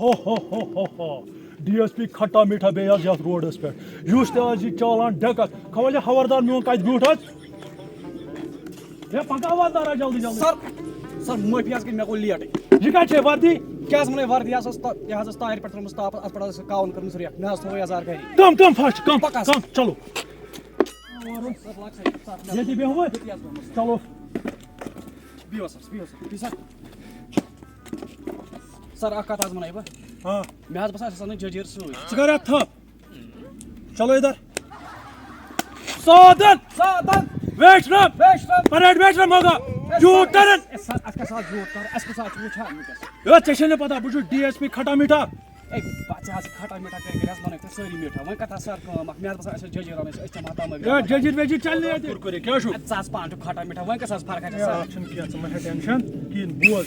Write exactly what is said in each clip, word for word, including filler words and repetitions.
ہو ہو ہو ہو ہو۔ ڈی ایس پی کھٹا میٹھا بیٚیہِ حظ یتھ روڈس پٮ۪ٹھ۔ یُس تہِ حظ یہِ چالان ڈکیت، خبر یہِ خبردار میون کتہِ بیوٗٹھ حظ۔ ہے پکا واتنارا جلدی جلدی۔ سر، سر معٲفی حظ گٔے، مےٚ گوٚو لیٹٕے۔ یہِ کتہِ چھے وردی؟ کیٛاہ حظ وَنَے، وردی حظ ٲس تَ- یہِ حظ ٲس تارِ پٮ۪ٹھ ترٲومٕژ تاپس، اَتھ پٮ۪ٹھ حظ ٲس کاوُن کٔرمٕژ ریکھ، مےٚ حظ تھوٚو یَزار گَری۔ کم کم فاسٹ کم۔ پکا سر۔ کم چلو۔ ییٚتہِ بیٚہوٕ؟ چلو۔ بِہِو سر، بِہِو سر، بِہِو سر۔ سر، اَکھ کَتھ حظ وَنَے بہٕ۔ ہاں۔ مےٚ حظ باسان اَسہِ ہسا نہٕ جٔجیٖر سۭتۍ۔ ژٕ کر اتھ تھپھ۔ چلو ادھر۔ سادن۔ سادن۔ ویشرم۔ ویشرم۔ پریڈ ویشرم ہوگا۔ U turn. اے سر، اَسہِ کیٛاہ سا یوٗت کَرُن؟ اَسہِ کُس حظ چھُ وٕچھان وٕنکیٚس؟ ہے، ژےٚ چھے نہٕ پتہ، بہٕ چھُس ڈی ایس پی کھٹا میٹھا۔ اے، بہٕ ژےٚ حظ کھٹا میٹھا کٔرۍ کٔرۍ حظ وَنَے ژےٚ سٲری میٹھا۔ وۄنۍ کَتھ حظ سر کٲم اَکھ؟ مےٚ حظ باسان اَسہِ ٲس جٔجیٖر رَنٕنۍ، أسۍ چھِ مَتامٲرۍ ہے، جٔجیٖر ویجیٖر چلہِ نہٕ ییٚتہِ۔ کُرکُرے کیٛاہ چھُ؟ اَدٕ ژٕ حظ پانہٕ چھُکھ کھٹا میٹھا، وۄنۍ کَس حظ فرق چھِ ہے، سر؟ اَتھ چھُنہٕ کینٛہہ، ژٕ مہ ہےٚ ٹٮ۪نشن کِہیٖنۍ، بوز۔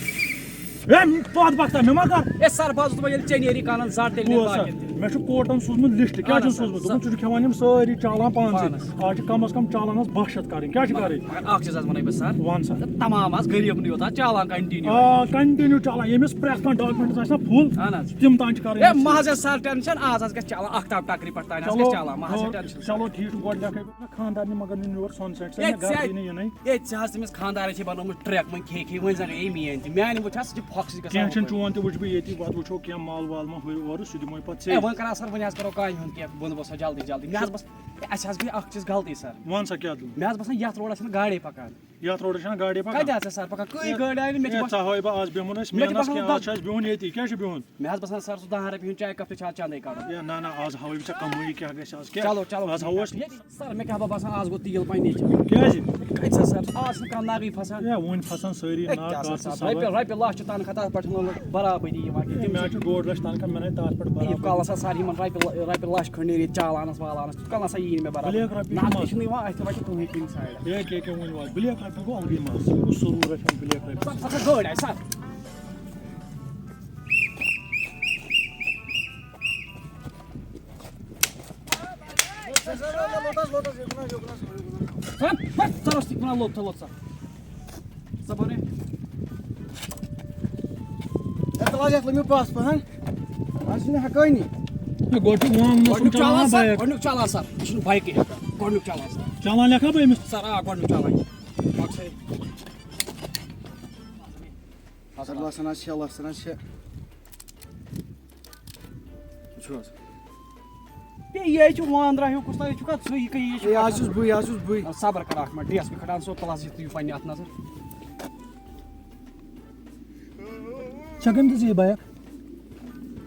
ہے، پَتھ بَکھتا مےٚ مہ کر۔ اے سر، بہٕ حظ اوسُس دَپان ییٚلہِ ژےٚ نیری کانَن زَر تیٚلہِ مےٚ بوز سا، باقیَن تہِ۔ مےٚ چھُ کوٹن سوٗزمُت لِسٹ، کیٛاہ اَہَن چھُن حظ سر، سوٗزمُت؟ سر۔ دوٚپُن ژٕ چھُکھ کھٮ۪وان یِم سٲری چالان پانسٕے۔ پانَس۔ آز چھِ کم از کم چالان حظ بَہہ شیٚتھ کَرٕنۍ، کیٛاہ چھِ کَرٕنۍ؟ مگر اَکھ چیٖز حظ وَنَے بہٕ سر۔ وَن سا۔ تہٕ تمام حظ غریٖب نہٕ یوت حظ چالان کنٹِنیو۔ آ، کنٹِنیو چالان، ییٚمِس پرٛٮ۪تھ کانٛہہ ڈاکومنٹس آسہِ نا فُل، اہن حظ۔ تِم تام چھِ کَرٕنۍ ہے اَسہِ۔ مہ حظ ہے سر ٹٮ۪نشن، آز حظ گژھِ چالان آختاب ٹکری پٮ۪ٹھ تانۍ حظ گژھِ چلو، چالان، مہ حظ ہے ٹٮ۪نشن۔ چلو ٹھیٖک چھُ، گۄڈٕ لیکھے بہٕ خانٛدارنہِ، مگر نِنہٕ یور سۄن سٮ۪ٹ، سۄ ہے مےٚ گرٕ ژےٚ دی نہٕ یِنَے۔ ہے ژےٚ حظ تٔمِس خانٛدارَس چھِ بَنٲومٕژ ٹرٛیک وۄنۍ کھے کھے، وۄنۍ زَن گٔیے میٛٲنۍ تہِ، میٛانہِ وٕچھ حظ سُہ چھِ پھۄکھ سۭتۍ گژھان کینٛہہ چھُنہٕ، ہُپٲرۍ۔ چون تہِ وٕچھِ بہٕ ییٚتی، پَتہٕ وٕچھو کینٛہہ مال وال ما ہُرِ اورٕ، سُہ دِموے پَتہٕ ہے ژےٚ۔ وۄنۍ کَر حظ سَر، وۄنۍ حظ کَرو کامہِ ہُنٛد کینٛہہ بندوبست جلدی جلدی۔ مےٚ حظ بَس، ہے اَسہِ حظ گٔے اَکھ چیٖز غلطی سَر۔ وَن سا کیٛاہ دُن؟ مےٚ حظ باسان یَتھ روڈَس چھَنہٕ گاڑے پَکان۔ یَتھ روڈَس چھَنہٕ گاڑے پَکان۔ کَتہِ آسہِ سَر پَکان؟ کٕے گٲڑۍ آیہِ نہٕ، مےٚ چھِ ہے، باسان ژٕ ہاوَے بہٕ آز بیٚہمو نہٕ أسۍ مےٚ چھِ مینَس باسان کینٛہہ، دَ- آز چھُ اَسہِ بِہُن ییٚتی، کیٛاہ چھُ بِہُن؟ مےٚ حظ باسان سَر سُہ دَہَن رۄپیہِ ہُنٛد چاے کَپ تہِ چھِ آز چَندَے کَڑُن۔ ہے، نہ، نہ، آز ہاوَے بہٕ ژےٚ کَمٲیی کیٛاہ گژھِ آز، کیٛاہ؟ چلو، چلو، آز ہاوَو أسۍ۔ ییٚتی۔ سَر، مےٚ کیٛاہ بہٕ باسان آز گوٚو تیٖل پنٛنی چھِ۔ کیٛازِ؟ کَتہِ سا سَر؟ آز چھِنہٕ کانٛہہ ناگٕے پھَسان۔ ہے، وٕنۍ پھَسان سٲری ہے، ناگ، کیٛاہ سا کَر ژٕ سَر؟ صبر۔ رۄپیہِ، رۄپیہِ لَچھ چھِ تَنخواہ، تَتھ پٮ۪ٹھ چھُنہٕ برابٔدی یِوان کینٛہہ۔ ہے، تِم مےٚ چھِ حظ چھُ ڈۄڈ لَچھ تَنخواہ، مےٚ نَے تَتھ پٮ۪ٹھ یہِ برابٔدی۔ کالَس ہا سَر یِمَن رۄپیہِ، رۄپیہِ لَچھ کھٔنٛڈ نیرِ چالانَس والانَس، کالَس ہا یی نہٕ مےٚ برابٔدی۔ بٕلیک رۄپیہِ نَقدٕے مَس۔ چھُنہٕ یِوان اَتھِ وَتہِ کٕہٕنۍ کُنہِ سایڈٕ۔ ہے، کیٛاہ کیٛاہ وٕنہِ واتہِ؟ بٕلیک رۄپیہِ گوٚو اَلگٕے مَس، یہِ گوٚو سُہ روٗد رَچھان بٕلیک رۄپیہِ۔ سَر، سَر، سَر، گٲڑۍ آیہِ، سَر۔ سَر، سَر، سَر، اوس تہِ وَنان لوٚت تھاو، لوٚت سَر۔ صبر ہے۔ ہے، تَلہٕ حظ یَتھ لٔمِو پَس پَہَن۔ اَز چھِنہٕ ہٮ۪کٲنی۔ ہے، گۄڈٕ چھُ وانٛگنَس کُن گۄڈٕنیُک چَلاوان چالان سَر، بایِک۔ گۄڈٕنیُک چالان سَر۔ یہِ چھُنہٕ بایکٕے ہٮ۪کان۔ گۄڈٕنیُک چالان سَر۔ چَلاوان لیکھا بہٕ أمِس؟ سَر، آ، گۄڈٕنیُک چالان۔ بۄکسَے۔ اَصٕل آسان حظ چھِ، اَصٕل آسان حظ چھِ۔ وٕچھِو حظ۔ ہے، یہِ حظ چھُ واندرا ہیوٗ کُس تام، یہِ چھُکھ اَتھ زٕے، یہِ کٔہۍ، یہِ چھُ ہے، آز چھُس بٕے، آز چھُس بٕے۔ صبر کر اَکھ minute, D S P Khattan صٲب، تُل حظ یہِ تُہۍ پنٛنہِ اَتھٕ نظر۔ ژےٚ کٔمۍ دِژ یہِ بایک؟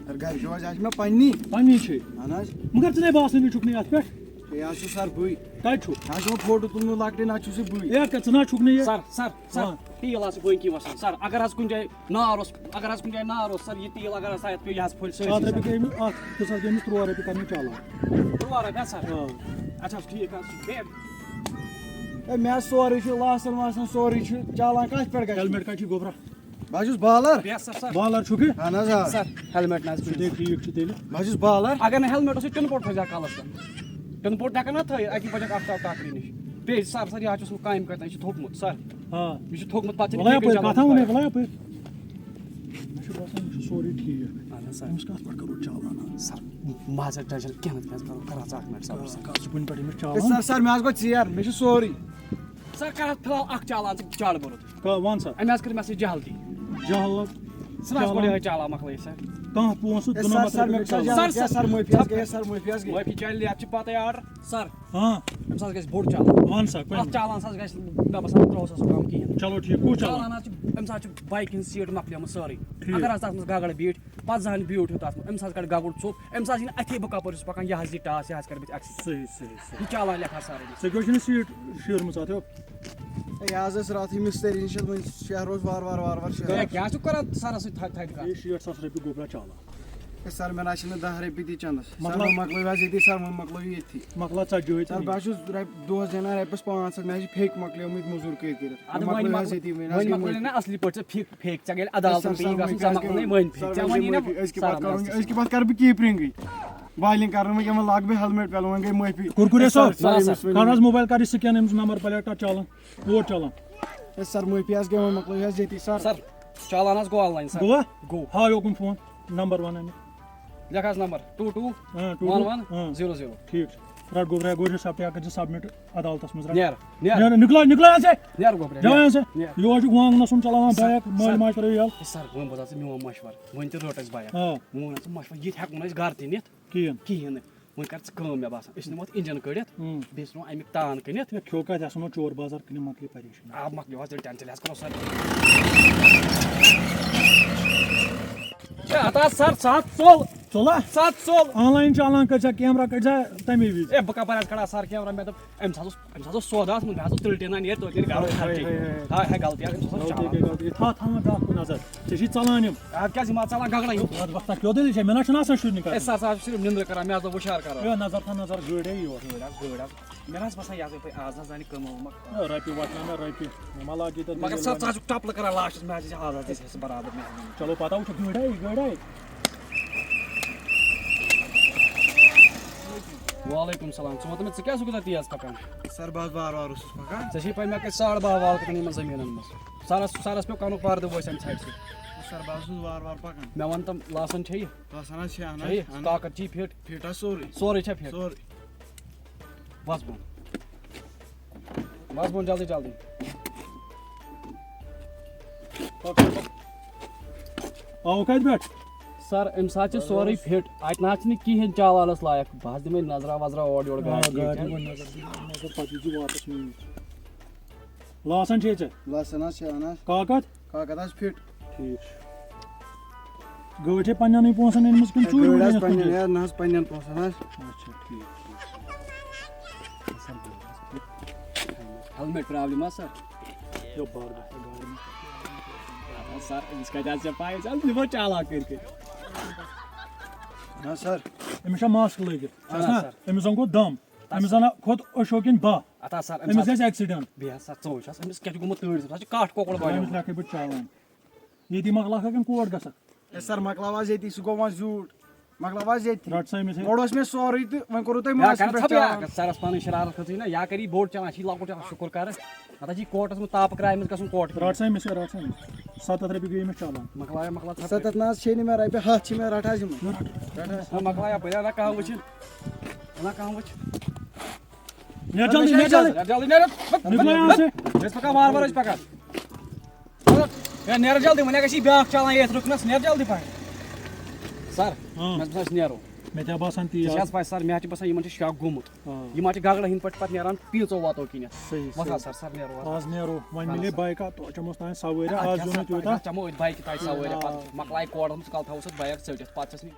سَر، گَرِ چھُ حظ، آز چھِ مےٚ پنٛنی۔ پنٛنی چھے۔ اَہَن حظ۔ مگر ژٕ نے باسان یہِ چھُکھ نہٕ یَتھ پٮ۪ٹھ۔ ہے، آز چھُ سَر بٕے۔ کَتہِ چھُکھ؟ آز چھُ فوٹو تُلمُت لۄکٹہِ، نَتہٕ چھُس یہِ بٕے۔ ہے، کَتہِ ژٕ نہ چھُکھ نہٕ یہِ۔ سَر، سَر، سَر، آ۔ تیٖل حظ چھُ بٲنکی وَسان۔ سَر، اگر حظ کُنہِ جایہِ نار اوس، اگر حظ کُنہِ جایہِ نار اوس، سَر، یہِ تیٖل اگر حظ تَتھ پیوٚو، یہِ حظ پھٔلۍ سٲرسٕے، اَتھ سَر۔ رۄپیہِ گٔے أمِس، اَتھ قٕسطس گٔے أمِس تُرٛواہ رۄپیہِ کَرنہِ چالان۔ تُرٛواہ رۄپیہِ حظ، سَر؟ آ۔ اچھا، ٹھیٖک حظ چھُ۔ بیٚیہِ؟ ہے، مےٚ حظ سورُے چھُ، لاسَن واسَن سورُے چھُ، چالان کَتھ پٮ۪ٹھ گژھِ؟ ہیلمٹ کَتہِ چھُے گوٚبرا؟ بہٕ حظ چھُس بالَر۔ بیٚیہِ سَر، سَر۔ بالَر چھُکھ یہِ؟ اَہَن حظ، آ۔ سَر، ہیلمٹ نہ حظ چھُ کِہیٖنۍ۔ تیٚلہِ ٹھیٖک، چھُ تیٚلہِ۔ بہٕ حظ چھُس بالَر۔ اگر نہٕ ہیلمٹ اوس، یہِ ٹِن پوٹ تھٲیزِ ہا کَلَس پٮ۪ٹھ۔ ٹِن پوٹ ہٮ۪کَن نہ تھٲیِتھ، اَکی بَجَکھ آفتاب ٹاکرِ نِش۔ بیٚیہِ سَر، سَر، یہِ حظ چھُس نہٕ کامہِ کَران، یہِ چھُ تھوٚکمُت، سَر۔ آ۔ یہِ چھُ تھوٚکمُت، پَتہٕ چھِنہٕ وَلہٕ کِہیٖنۍ یَپٲرۍ، چَلان۔ کَتھا وَنے، وَلہٕ یَپٲرۍ۔ مےٚ چھُ باسان، یہِ چھُ سورُے ٹھیٖک۔ اَہَن حظ، سَر۔ أمِس کَتھ پٮ۪ٹھ کَرو چالان آز؟ سَر، مہ حظ ہیٚکہِ ٹٮ۪نشَن کینٛہہ نہٕ، کینٛہہ کَرو، کَر حظ اَکھ مِنٹ، سَر۔ آ، کَر ژٕ کُنہِ پٮ۪ٹھ أمِس ہے، چالان؟ سَر، سَر، مےٚ حظ گوٚو ژیر، مےٚ چھُ سورُے۔ سَر، کَر حظ فِلحال اَکھ چالان ژٕ چاڑٕ بوٚرُتھ۔ کَر، وَن سا۔ أمۍ حظ کٔر مےٚ سۭتۍ جہلتی۔ جہل۔ ژٕ نہ حظ کوٚر یِہوٚے چالان مۄکلٲیِتھ، سَر۔ کانٛہہ پونٛسہٕ ہے، دُنمَتھ سَر، سَر، مےٚ رۄپیہِ چھا چالان۔ یاد، سَر، سَر، معٲفی حظ گٔے، سَر، معٲفی حظ گٔے۔ معٲفی چلہِ، اَتھ چھِ پَتَے آرڈر۔ سَر، ہاں۔ أمِس حظ گژھِ بوٚڑ چالان۔ وَن سا، کُنہِ۔ اَتھ چالانَس حظ گژھِ، مےٚ باسان، ترٛووُس حظ سُہ کَم کِہیٖنۍ۔ چلو ٹھیٖک، کوٗت چالان؟ چالان حظ چھِ، أمِس حظ چھِ بایکہِ ہِنٛز سیٖٹ مۄکلیمٕژ سٲرٕے۔ ٹھیٖک۔ اگر حظ تَتھ منٛز گگڑ بیٖٹھۍ، پَتہٕ زَن بیوٗٹھ ہیوٚت اَتھ منٛز، أمِس حظ کَڑِ گگُر ژوٚپ، أمِس حظ یی نہٕ اَتھے بہٕ کَپٲرۍ چھُس پَکان، یہِ حظ یی ٹاس، یہِ حظ کَرِ مےٚ ایٚکسِڈٮ۪نٛٹ۔ صحیح، صحیح، صحیح۔ یہِ چالان لیکھان سَر أمِس۔ ژےٚ کیٛازِ چھُنہٕ سیٖٹ شیٖرمٕژ اَتھ؟ ہیو۔ ہے، یہِ حظ ٲس راتھٕے مِستٔری نِش، وۄنۍ شہر اوس وارٕ وارٕ، وارٕ وارٕ شہر۔ ہے، کیٛاہ چھُ کَران سَرَس سۭتۍ تھَدِ تھَدِ کَتھ؟ یہِ شیٹھ ساس رۄپیہِ گوٚبرا چالان۔ ہے، سَر، مےٚ نہ حظ چھِنہٕ دَہ رۄپیہِ تہِ چَندَس۔ سَر، مطلب؟ وۄنۍ مۄکلٲیِو حظ ییٚتی، سَر، وۄنۍ مۄکلٲیِو ییٚتھی۔ مۄکلاو ژَتجی ہٕے سَر، بہٕ حظ چھُس رۄپیہِ دۄہَس زینان رۄپیَس پانٛژھ ہَتھ، مےٚ حظ چھِ پھیٚکۍ مۄکلیمٕتۍ موٚزوٗرۍ کٔرۍ کٔرِتھ۔ اَدٕ وۄنۍ وۄنۍ مۄکلٲیِو مۄکلٲے، حظ ییٚتی، وۄنۍ حظ وۄنۍ گٔے مۄکلٲے معٲفی۔ نہ اَصلی پٲٹھۍ ژےٚ پھیٚکۍ، پھیٚکۍ، ژےٚ گٔے عدالتَن سَر، پیٚیی سَر، گژھُن، ژےٚ وۄنۍ مۄکلٲے گٔے وۄنۍ معٲفی۔ پھیٚکۍ، سَر، ژےٚ وۄنۍ مۄکلٲے گٔے نہ معٲفی۔ أزکہِ سَر پَتہٕ کَرو مۄکلٲے۔ وۄنۍ، أزکہِ پَتہٕ کَرٕ بہٕ کِہیٖنۍ پرٛنٛگٕے۔ بالِنٛگ کَرٕ نہٕ وۄنۍ یِمَن لاگہٕ بہٕ ہیلمٹ پٮ۪لہٕ، وۄنۍ گٔے معٲفی۔ کُرکُرے صٲب، سَر، أمِس ؤنِو۔ کَر حظ موبایل، کَر یہِ سِکین أمِس نمبر پلیٹ کَر چالان۔ کوڈ چالان۔ ہے سَر، معٲفی حظ گٔے، وۄنۍ مۄکلٲیِو حظ ییٚتی سَر۔ سَر، چالان حظ گوٚو آن لاین سَر۔ گوٚوا؟ گوٚو۔ ہاو یوکُن فون۔ نمبر وَن اَمیُک۔ لیکھ حظ نمبر ٹوٗ ٹوٗ اۭں، ٹوٗ وَن ٹوٗ۔ وَن اۭں۔ Zero zero. ٹھیٖک چھُ۔ رَٹ گوٚبریا، گوٚبریا، سَبٹہِ اَکھ کٔرۍ زِ سَبمِٹ عدالتَس منٛز۔ رَٹ۔ نیر نیر نیر، نِکلا، نِکلا یَن سے۔ نیر گوٚبریا۔ جوان سے۔ نیر۔ یہِ اوس چھُ وانٛگنَس سُم چلاوان سَر، بایک، مٲلۍ سَر۔ ماجہِ کَرو یَل۔ ہے سَر، وۄنۍ بوز حظ ژٕ میون مَشوَرٕ۔ وۄنۍ تہِ رٔٹ اَسہِ بایک۔ آ۔ وۄنۍ ووٚن اَسہِ مَشوَرٕ، یہِ تہِ ہٮ۪کو نہٕ أسۍ گَرٕ تہِ نِتھ۔ کِہیٖنۍ۔ کِہیٖنۍ نہٕ۔ وۄنۍ کَر ژٕ کٲم، مےٚ باسان أسۍ نِمو اَتھ اِنجَن کٔڑِتھ، اۭں۔ بیٚیہِ ژھٕنو اَمیُک تان کٔنِتھ۔ ہے، کھیوٚو کَتہِ، اَسہِ ووٚنمو چور بازار کٕنہِ، مۄکلے پریشٲنی۔ آ، مۄکلیو حظ تیٚلہِ ٹٮ۪نشَن، حظ کَرو سَر۔ ہے، اَتھ حظ سَر، سَتھ ژوٚل۔ ژوٚلا؟ سَتھ ژوٚل۔ آن لاین چالان کٔرۍ زِ، کیمرہ کٔڑۍ زِ تَمے وِزِ۔ ہے، بہٕ کَپٲرۍ حظ کَڑٕ ہا سَر کیمرہ؟ مےٚ دوٚپ، أمِس حظ اوس، أمِس حظ اوس سودا اوسمُت، مےٚ حظ اوس تُلٹیٖن اَنہِ ییٚتہِ، توتہِ نیرِ گَرٕ خرچے۔ ہاے ہاے، غلطی حظ، أمِس اوس غلطی چالان۔ گٔے، غلطی گٔے۔ تھاو، تھاو وۄنۍ بیٛاکھ کُن نظر۔ ژےٚ چھُے ژَلان یِم۔ اَتھ کیٛازِ یِم حظ ژَلان گگڑا یِم؟ وَتھ وَتھ، تَتھ کیٛاہ دٔلیٖل چھےٚ؟ مےٚ نہ چھُنہٕ آسان شُرنہِ ہے کَرُن۔ سَر، سَر حظ چھُ صرف نِنٛدرٕ کَران، مےٚ حظ دوٚپ وُشار کَرو۔ ہے، نظر تھاو، نظر گٲڑۍ ہے یور۔ گٲڑۍ حظ، گٲڑۍ حظ۔ مےٚ نہ حظ باسان، یہِ حظ یِیہِ پَتہٕ آز حظ زَنہِ کٲمہ وٲمہ۔ ہے، رۄپیہِ وَٹناو مےٚ رۄپیہِ۔ مےٚ ما لاگہِ ییٚتٮ۪تھ مگر دٔلیٖل سَر، وَنٕنۍ۔ ژٕ حظ چھُکھ ٹَپلہٕ کَران لاسٹَس، مےٚ حظ چھِ آز حظ دِژ اَسہِ برابر مےٚ۔ چلو، پَتہ وٕچھو، گٲڑۍ آیہِ، گٲڑۍ آیہِ۔ وعلیکم السلام۔ ژٕ وَن تہٕ مےٚ، ژٕ کیٛازِ چھُکھ یوٗتاہ تیز پَکان؟ سر، بہٕ حظ وارٕ وارٕ اوسُس پکان۔ ژےٚ چھے پَے، مےٚ کٔرۍ ساڑ باہ وال کَتٮ۪ن یِمَن زٔمیٖنَن منٛز۔ سَرَس، سَرَس پیوٚو کَنُک پَردٕ وٲسۍ اَمہِ سایڈٕ سۭتۍ۔ سر، بہٕ حظ اوسُس وارٕ وارٕ پَکان۔ مےٚ وَن تِم لاسَن چھے یہِ؟ باسان حظ چھِ اَہَن چھے یہِ؟ حظ، اَہَن حظ۔ کاکَد چھے فِٹ؟ فِٹ حظ سورُے۔ سورُے چھا فِٹ؟ سورُے۔ وَس بۄن۔ وَس بۄن جلدی جلدی۔ آو کَتہِ پٮ۪ٹھ؟ سَر، اَمہِ ساتہٕ چھِ سورُے فِٹ۔ اَتہِ نہ حظ چھِنہٕ کِہیٖنۍ چالانَس لایق۔ بہٕ حظ دِمَے نظرا وَظرا اورٕ یورٕ آ، گاڑِ گاڑِ کِہیٖنۍ۔ وۄنۍ نظر دِمو، نظر پَتہٕ یی زِ واپَس میٛٲنۍ۔ لاسَن چھے ژےٚ؟ لاسن حظ چھِ اَہَن حظ۔ کاکَد؟ کاکَد حظ فِٹ۔ ٹھیٖک چھُ۔ گٲڑۍ چھے پنٛنٮ۪نٕے پونٛسَن أنمٕژ کِنہٕ ژوٗرِ گٲڑۍ حظ أنِتھ پنٛنٮ۪ن، کُنہِ؟ ہے، نہ حظ پنٛنٮ۪ن پونٛسَن حظ۔ اچھا، ٹھیٖک۔ ہیلمٹ پرابلم حظ سَر؟ یو بار بار گاڑِ منٛز۔ اَدٕ حظ سَر، أمِس کَتہِ حظ چھےٚ پَے؟ أسۍ حظ نِمو چالاک کٔرۍ کٔرۍ۔ نہ سر۔ أمِس چھا ماسک لٲگِتھ؟ چھَس اَہَن نا؟ حظ سَر۔ أمِس زَن گوٚو دم۔ أمِس زَن کھوٚت أشوکِنۍ بہہ۔ اَتھ حظ سَر، أمِس أمِس حظ گژھِ ایکسیڈنٹ۔ بیٚیہِ حظ سَر، ژٕ وٕچھ حظ، أمِس کیٛاہ چھُ گوٚمُت تۭرِ سۭتۍ؟ سُہ حظ چھُ کاٹھ کۄکُر بَنیومُت۔ أمِس لیکھے بہٕ چالان۔ ییٚتی مۄکلاکھا کِنہٕ کوٹ گژھکھ؟ ہے سر، مۄکلاو حظ ییٚتی، سُہ گوٚو وۄنۍ زیوٗٹھ۔ مۄکلاو حظ ییٚتی۔ رَٹ سا أمِس ہے۔ گۄڈٕ اوس مےٚ سورُے تہٕ وۄنۍ کوٚروٕ تۄہہِ یا ماسکہِ کَرٕ پٮ۪ٹھ ژٕ بیٛاکھ چالان۔ اَتھ سَرَس پَنٕنۍ شرارت کھٔژٕے نہ، یا کَرِ یہِ بوٚڑ چالان، یہِ چھِ لۄکُٹ چالان، شُکُر کَرٕ۔ نَتہٕ حظ چھِ یہِ کوٹَس منٛز تاپہٕ کرٛاے منٛز گژھُن کوٹہٕ۔ رَٹ سا أمِس ہے، رَٹ سا أمِس۔ سَتَتھ رۄپیہِ گٔے أمِس چالان۔ مۄکلایا، مۄکلاو ژٕ۔ سَتَتھ نہ حظ چھے نہٕ مےٚ رۄپیہِ، ہَتھ چھِ مےٚ، رَٹ حظ یِمَے۔ رَٹ حظ۔ نہ مۄکلایا، بٔلۍ نہ کانٛہہ وٕچھِنۍ۔ نہ کانٛہہ وٕچھ۔ نیرٕ جلدی، نیرٕ جلدی۔ نیر جلدی، نیر۔ نِکلا یہاں سے۔ أسۍ پَکان وارٕ وارٕ، أسۍ پَکان۔ ہے، نیر جلدی، وۄنۍ گژھِ یہِ بیٛاکھ چالان یَتھ رُکنَس، نیر جلدی پَہَن۔ سَر، ہاں۔ مےٚ باسان أسۍ نیرو۔ مےٚ تہِ ہا باسان تی ژےٚ چھِ آز۔ حظ پَے سَر، مےٚ حظ چھِ باسان یِمَن چھِ شک گوٚمُت۔ آ۔ یِم حظ چھِ گگڑٕ ہِنٛدۍ پٲٹھۍ پَتہٕ نیران پیٖژو واتو کِنٮ۪تھ۔ صحیح، وۄنۍ صحیح۔ حظ سَر، سَر نیرو حظ۔ آز نیرو، وۄنۍ اَہَن مِلے حظ۔ بایکا، تو چموس تام سوٲرۍ، آز زیوٗن نہٕ تیوٗتاہ۔ چمو أتھۍ بایکہِ تام سوٲرۍ، آ۔ پَتہٕ مۄکلاے کوٹَس منٛز، کَلہٕ تھاوو سُہ بایک ژٔٹِتھ، پَتہٕ چھَس نہٕ۔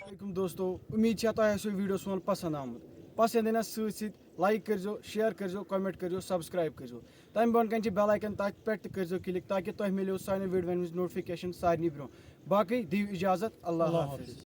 علیکم دوستو، امید چھےٚ تۄہہِ آسیو ویڈیو سون پسند آمُت۔ پسند یِنس سۭتۍ سۭتۍ لایک کٔرزیو، شیئر کٔرزیو، کمنٹ کٔرزیو، سبسکرائب کٔرزیو۔ تمہِ بۄن کنہِ چھِ بیل آیکن، تتھ پٮ۪ٹھ تہِ کٔرزیو کلک تاکہِ تۄہہِ مِلیو سانٮ۪ن ویڈیوَن ہٕنٛز نوٹیفکیشن سارنٕے برونٛہہ۔ باقٕے دِیِو اجازت، اللہ اللہ حافظ۔ حافظ۔